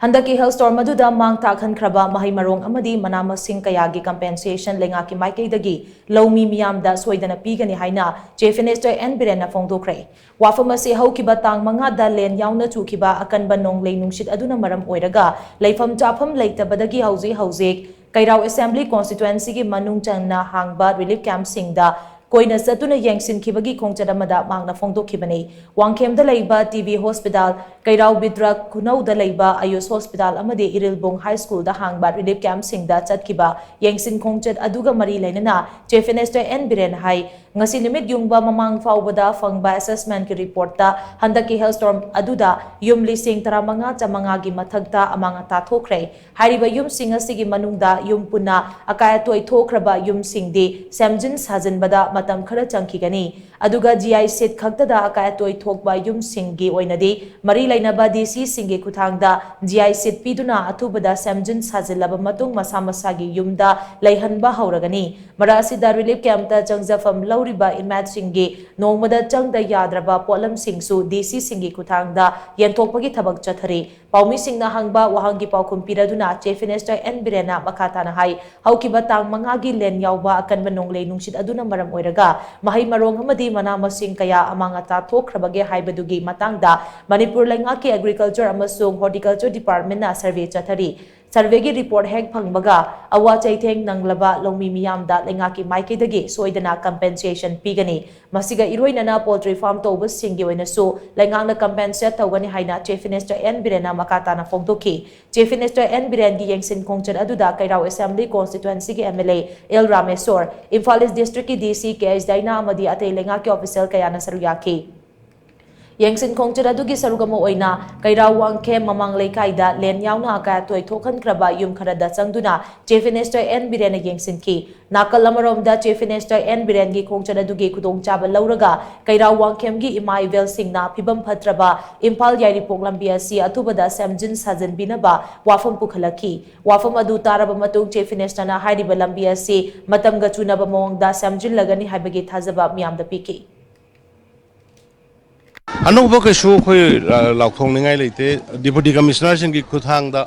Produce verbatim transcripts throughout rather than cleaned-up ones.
ꯍꯟꯗꯛꯀꯤ hail storm ꯑꯗꯨꯗ ꯃꯥꯡ ꯇꯥꯛꯍꯟꯈ꯭ꯔꯕ ꯃꯍꯩ ꯃꯔꯣꯡ ꯑꯃꯗꯤ ꯃꯅꯥ ꯃꯁꯤꯡ ꯀꯌꯥꯒꯤ compensation ꯂꯩꯉꯥꯛꯀꯤ ꯃꯥꯏꯀꯩꯗꯒꯤ ꯂꯧꯃꯤ ꯃꯤꯌꯥꯝꯗ ꯁꯣꯏꯗꯅ ꯄꯤꯒꯅꯤ ꯍꯥꯏꯅ Chief Minister N ꯕꯤꯔꯦꯟꯅ ꯐꯣꯡꯗꯣꯛꯈ꯭ꯔꯦ꯫ ꯋꯥꯐꯝ ꯑꯁꯤ ꯍꯧꯈꯤꯕ ꯇꯥꯡ ꯃꯉꯥꯗ ꯂꯦꯟ ꯌꯥꯎꯅ ꯆꯨꯈꯤꯕ ꯑꯀꯟꯕ ꯅꯣꯡꯂꯩ ꯅꯨꯡꯁꯤꯠ ꯑꯗꯨꯅ ꯃꯔꯝ ꯑꯣꯏꯔꯒ ꯂꯩꯐꯝ ꯆꯥꯐꯝ ꯂꯩꯇꯕꯗꯒꯤ ꯍꯧꯖꯤꯛ ꯍꯧꯖꯤꯛ ꯀꯩꯔꯥꯎ Assembly Constituencyꯒꯤ ꯃꯅꯨꯡ ꯆꯟꯅ ꯍꯥꯡꯕ relief campꯁꯤꯡꯗ ꯀꯣꯏꯅ ꯆꯠꯇꯨꯅ ꯌꯦꯡꯁꯤꯟꯈꯤꯕꯒꯤ ꯈꯣꯡꯆꯠ ꯑꯃꯗ ꯃꯍꯥꯛꯅ ꯐꯣꯡꯗꯣꯛꯈꯤꯕꯅꯤ꯫ ꯋꯥꯡꯈꯦꯝꯗ ꯂꯩꯕ ꯇꯤ ꯕꯤ Hospital, ꯀꯩꯔꯥꯎ ꯕꯤꯗ꯭ꯔꯛ ꯈꯨꯅꯧꯗ ꯂꯩꯕ ꯑꯌꯨꯁ Hospital ꯑꯃꯗꯤ ꯏꯔꯤꯜꯕꯨꯡ High Schoolꯗ ꯍꯥꯡꯕ relief campꯁꯤꯡꯗ ꯆꯠꯈꯤꯕ ꯌꯦꯡꯁꯤꯟ ꯈꯣꯡꯆꯠ ꯑꯗꯨꯒ ꯃꯔꯤ ꯂꯩꯅꯅ Chief Minister N ꯕꯤꯔꯦꯟ ꯍꯥꯏ, ꯉꯁꯤ ꯅꯨꯃꯤꯠ ꯌꯨꯡꯕ ꯃꯃꯥꯡ ꯐꯥꯎꯕꯗ ꯐꯪꯕ assessmentꯀꯤ reportꯇ ꯍꯟꯗꯛꯀꯤ hail storm ꯑꯗꯨꯗ ꯌꯨꯝ ꯂꯤꯁꯤꯡ ꯇꯔꯥꯃꯉꯥ ꯆꯥꯃꯉꯥꯒꯤ ꯃꯊꯛꯇ ꯑꯃꯥꯡ ꯑꯇꯥ ꯊꯣꯛꯈ꯭ꯔꯦ꯫ ꯍꯥꯏꯔꯤꯕ ꯌꯨꯝꯁꯤꯡ ꯑꯁꯤꯒꯤ ꯃꯅꯨꯡꯗ ꯌꯨꯝ ꯄꯨꯟꯅ ꯑꯀꯥꯏ ꯑꯇꯣꯏ ꯊꯣꯛꯈ꯭ꯔꯕ ꯌꯨꯝꯁꯤꯡꯗꯤ ꯁꯦꯝꯖꯤꯟ ꯁꯥꯖꯤꯟꯕꯗ ꯃꯇꯝ ꯈꯔ ꯆꯪꯈꯤꯒꯅꯤ꯫ ꯑꯗꯨꯒ G I sheet ꯈꯛꯇꯗ ꯑꯀꯥꯏ ꯑꯇꯣꯏ ꯊꯣꯛꯄ ꯌꯨꯝꯁꯤꯡꯒꯤ ꯑꯣꯏꯅꯗꯤ ꯃꯔꯤ ꯂꯩꯅꯕ D Cꯁꯤꯡꯒꯤ ꯈꯨꯠꯊꯥꯡꯗ G I sheet ꯄꯤꯗꯨꯅ ꯑꯊꯨꯕꯗ ꯁꯦꯝꯖꯤꯟ ꯁꯥꯖꯤꯜꯂꯕ ꯃꯇꯨꯡ ꯃꯁꯥ ꯃꯁꯥꯒꯤ ꯌꯨꯝꯗ ꯂꯩꯍꯟꯕ ꯍꯧꯔꯒꯅꯤ꯫ ꯃꯔꯛ ꯑꯁꯤꯗ relief campꯇ ꯆꯪꯖꯐꯝ ꯂꯧꯔꯤꯕ inmateꯁꯤꯡꯒꯤ ꯅꯣꯡꯃꯗ ꯆꯪꯗ ꯌꯥꯗ꯭ꯔꯕ ꯄꯣꯠꯂꯝꯁꯤꯡꯁꯨ D Cꯁꯤꯡꯒꯤ ꯈꯨꯠꯊꯥꯡꯗ ꯌꯦꯟꯊꯣꯛꯄꯒꯤ ꯊꯕꯛ ꯆꯠꯊꯔꯤ꯫ ꯄꯥꯎꯃꯤꯁꯤꯡꯅ ꯍꯪꯕ ꯋꯥꯍꯪꯒꯤ ꯄꯥꯎꯈꯨꯝ ꯄꯤꯔꯗꯨꯅ Chief Minister N ꯕꯤꯔꯦꯟꯅ ꯃꯈꯥ ꯇꯥꯅ ꯍꯥꯏ, ꯍꯧꯈꯤꯕ ꯇꯥꯡ ꯃꯉꯥꯒꯤ ꯂꯦꯟ ꯌꯥꯎꯕ ꯑꯀꯟꯕ ꯅꯣꯡꯂꯩ ꯅꯨꯡꯁꯤꯠ ꯑꯗꯨꯅ ꯃꯔꯝ ꯑꯣꯏꯔꯒ ꯃꯍꯩ ꯃꯔꯣꯡ ꯑꯃꯗꯤ ꯃꯅꯥ ꯃꯁꯤꯡ ꯀꯌꯥ ꯑꯃꯥꯡ ꯑꯇꯥ ꯊꯣꯛꯈ꯭ꯔꯕꯒꯦ ꯍꯥꯏꯕꯗꯨꯒꯤ ꯃꯇꯥꯡꯗ ꯃꯅꯤꯄꯨꯔ ꯂꯩꯉꯥꯛꯀꯤ Agriculture ꯑꯃꯁꯨꯡ Horticulture Departmentꯅ survey ꯆꯠꯊꯔꯤ꯫ Surveyꯒꯤ report ꯍꯦꯛ ꯐꯪꯕꯒ ꯑꯋꯥ ꯆꯩꯊꯦꯡ ꯅꯪꯂꯕ ꯂꯧꯃꯤ ꯃꯤꯌꯥꯝꯗ ꯂꯩꯉꯥꯛꯀꯤ ꯃꯥꯏꯀꯩꯗꯒꯤ ꯁꯣꯏꯗꯅ compensation ꯄꯤꯒꯅꯤ꯫ ꯃꯁꯤꯒ ꯏꯔꯣꯏꯅꯅ poultry farm ꯇꯧꯕꯁꯤꯡꯒꯤ ꯑꯣꯏꯅꯁꯨ ꯂꯩꯉꯥꯛꯅ compensate ꯇꯧꯒꯅꯤ ꯍꯥꯏꯅ Chief Minister N ꯕꯤꯔꯦꯟꯅ ꯃꯈꯥ ꯇꯥꯅ ꯐꯣꯡꯗꯣꯛꯈꯤ꯫ Chief Minister N ꯕꯤꯔꯦꯟꯒꯤ ꯌꯦꯡꯁꯤꯟ ꯈꯣꯡꯆꯠ ꯑꯗꯨꯗ ꯀꯩꯔꯥꯎ Assembly Constituencyꯒꯤ M L A L Rameshwor, Imphal East Districtꯀꯤ D C K H Daina ꯑꯃꯗꯤ ꯑꯇꯩ ꯂꯩꯉꯥꯛꯀꯤ official ꯀꯌꯥꯅ ꯁꯔꯨꯛ ꯌꯥꯈꯤ꯫ ꯌꯦꯡꯁꯤꯟ ꯈꯣꯡꯆꯠ ꯑꯗꯨꯒꯤ ꯁꯔꯨꯛ ꯑꯃ ꯑꯣꯏꯅ ꯀꯩꯔꯥꯎ ꯋꯥꯡꯈꯦꯝ ꯃꯃꯥꯡ ꯂꯩꯀꯥꯏꯗ ꯂꯦꯟ ꯌꯥꯎꯅ ꯑꯀꯥꯏ ꯑꯇꯣꯏ ꯊꯣꯛꯍꯟꯈ꯭ꯔꯕ ꯌꯨꯝ ꯈꯔꯗ ꯆꯪꯗꯨꯅ Chief Minister N ꯕꯤꯔꯦꯟꯅ ꯌꯦꯡꯁꯤꯟꯈꯤ꯫ ꯅꯥꯀꯜ ꯑꯃꯔꯣꯝꯗ Chief Minister N ꯕꯤꯔꯦꯟꯒꯤ ꯈꯣꯡꯆꯠ ꯑꯗꯨꯒꯤ ꯈꯨꯗꯣꯡꯆꯥꯕ ꯂꯧꯔꯒ ꯀꯩꯔꯥꯎ ꯋꯥꯡꯈꯦꯝꯒꯤ ꯏꯃꯥ ꯏꯕꯦꯜꯁꯤꯡꯅ ꯐꯤꯕꯝ ꯐꯠꯇ꯭ꯔꯕ ꯏꯝꯐꯥꯜ ꯌꯥꯏꯔꯤꯄꯣꯛ ꯂꯝꯕꯤ ꯑꯁꯤ ꯑꯊꯨꯕꯗ ꯁꯦꯝꯖꯤꯟ ꯁꯥꯖꯤꯟꯕꯤꯅꯕ ꯋꯥꯐꯝ ꯄꯨꯈꯠꯂꯛꯈꯤ꯫ ꯋꯥꯐꯝ ꯑꯗꯨ ꯇꯥꯔꯕ ꯃꯇꯨꯡ Chief Ministerꯅ ꯍꯥꯏꯔꯤꯕ ꯂꯝꯕꯤ ꯑꯁꯤ ꯃꯇꯝꯒ ꯆꯨꯅꯕ ꯃꯑꯣꯡꯗ ꯁꯦꯝꯖꯤꯜꯂꯒꯅꯤ ꯍꯥꯏꯕꯒꯤ ꯊꯥꯖꯕ ꯃꯤꯌꯥꯝꯗ ꯄꯤꯈꯤ꯫ ꯑꯅꯧꯕ ꯀꯩꯁꯨ ꯑꯩꯈꯣꯏ, ꯑ, ꯂꯥꯎꯊꯣꯛꯅꯤꯡꯉꯥꯏ ꯂꯩꯇꯦ꯫ ꯗꯤꯄꯨꯇꯤ ꯀꯃꯤꯁꯅꯔꯁꯤꯡꯒꯤ ꯈꯨꯠꯊꯥꯡꯗ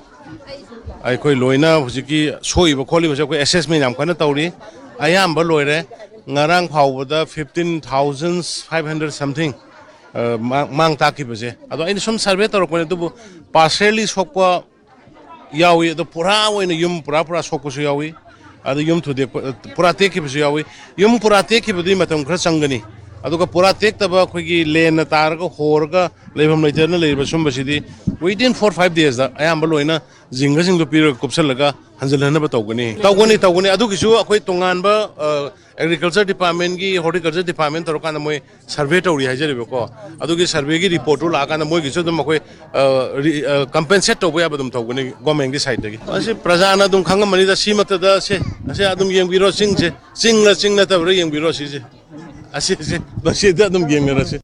ꯑꯩꯈꯣꯏ ꯂꯣꯏꯅ ꯍꯧꯖꯤꯛꯀꯤ ꯁꯣꯛꯏꯕ ꯈꯣꯠꯂꯤꯕꯁꯦ ꯑꯩꯈꯣꯏ ꯑꯦꯁꯦꯁꯃꯦꯟ ꯌꯥꯝ ꯀꯟꯅ ꯇꯧꯔꯤ꯫ ꯑꯌꯥꯝꯕ ꯂꯣꯏꯔꯦ꯫ ꯉꯔꯥꯡ ꯐꯥꯎꯕꯗ fifteen thousand five hundred something, ꯑ, ꯃꯥꯡ, ꯃꯥꯡ ꯇꯥꯛꯈꯤꯕꯁꯦ꯫ ꯑꯗꯣ ꯑꯩꯅ ꯁꯨꯝ ꯁꯔꯚꯦ ꯇꯧꯔꯛꯄꯅꯦ, ꯑꯗꯨꯕꯨ ꯄꯥꯔꯁꯦꯜꯂꯤ ꯁꯣꯛꯄ ꯌꯥꯎꯏ, ꯑꯗꯣ ꯄꯨꯔꯥ ꯑꯣꯏꯅ ꯌꯨꯝ ꯄꯨꯔꯥ ꯄꯨꯔꯥ ꯁꯣꯛꯄꯁꯨ ꯌꯥꯎꯏ, ꯑꯗ ꯌꯨꯝ ꯊꯨꯗꯦꯛꯄ, ꯄꯨꯔꯥ ꯇꯦꯛꯈꯤꯕꯁꯨ ꯌꯥꯎꯏ꯫ ꯌꯨꯝ ꯄꯨꯔꯥ ꯇꯦꯛꯈꯤꯕꯗꯨꯒꯤ ꯃꯇꯝ ꯈꯔ ꯆꯪꯒꯅꯤ, ꯑꯗꯨꯒ ꯄꯨꯔꯥ ꯇꯦꯛꯇꯕ ꯑꯩꯈꯣꯏꯒꯤ ꯂꯦꯟꯅ ꯇꯥꯔꯒ ꯍꯣꯔꯒ ꯂꯩꯐꯝ ꯂꯩꯇꯗꯅ ꯂꯩꯔꯤꯕ ꯁꯨꯝꯕꯁꯤꯗꯤ within four five days ꯑꯌꯥꯝꯕ ꯂꯣꯏꯅ ꯖꯤꯡꯒꯁꯤꯡꯗꯣ ꯄꯤꯔꯒ ꯀꯨꯞꯁꯜꯂꯒ ꯍꯟꯖꯤꯜꯍꯟꯅꯕ ꯇꯧꯒꯅꯤ꯫ ꯇꯧꯒꯅꯤ, ꯇꯧꯒꯅꯤ꯫ ꯑꯗꯨꯒꯤꯁꯨ ꯑꯩꯈꯣꯏ ꯇꯣꯉꯥꯟꯕ, ꯑ, ꯑꯦꯒ꯭ꯔꯤꯀꯜꯆꯔ ꯗꯤꯄꯥꯔꯠꯃꯦꯟꯒꯤ, ꯍꯣꯔꯇꯤꯀꯜꯆꯔ ꯗꯤꯄꯥꯔꯠꯃꯦꯟ ꯇꯧꯔꯀꯥꯟꯗ ꯃꯣꯏ ꯁꯔꯚꯦ ꯇꯧꯔꯤ ꯍꯥꯏꯖꯔꯤꯕꯀꯣ꯫ ꯑꯗꯨꯒꯤ ꯁꯔꯚꯦꯒꯤ ꯔꯤꯄꯣꯔꯠꯇꯨ ꯂꯥꯛꯑꯀꯥꯟꯗ ꯃꯣꯏꯒꯤꯁꯨ ꯑꯗꯨꯝ ꯑꯩꯈꯣꯏ, ꯑ, ꯔꯤ-, ꯑ, ꯀꯝꯄꯦꯟꯁꯦꯠ ꯇꯧꯕ ꯌꯥꯕ ꯑꯗꯨꯝ ꯇꯧꯒꯅꯤ ꯒꯣꯔꯃꯦꯟꯒꯤ ꯁꯥꯏꯠꯇꯒꯤ꯫ ꯑꯁꯤ ꯄ꯭ꯔꯖꯥꯅ ꯑꯗꯨꯝ ꯈꯪꯉꯝꯃꯅꯤꯗ, ꯁꯤꯃꯛꯇꯗ ꯁꯦ, ꯑꯁꯦ ꯑꯗꯨꯝ ꯌꯦꯡꯕꯤꯔꯣ, ꯆꯤꯡꯁꯦ, ꯆꯤꯡꯂ ꯆꯤꯡ ꯅꯠꯇꯕ꯭ꯔꯥ ꯌꯦꯡꯕꯤꯔꯣ ꯁꯤꯁꯦ꯫ ꯑꯁꯤꯁꯦ ꯃꯁꯤꯗ ꯑꯗꯨꯝ ꯌꯦꯡꯅꯔꯁꯤ꯫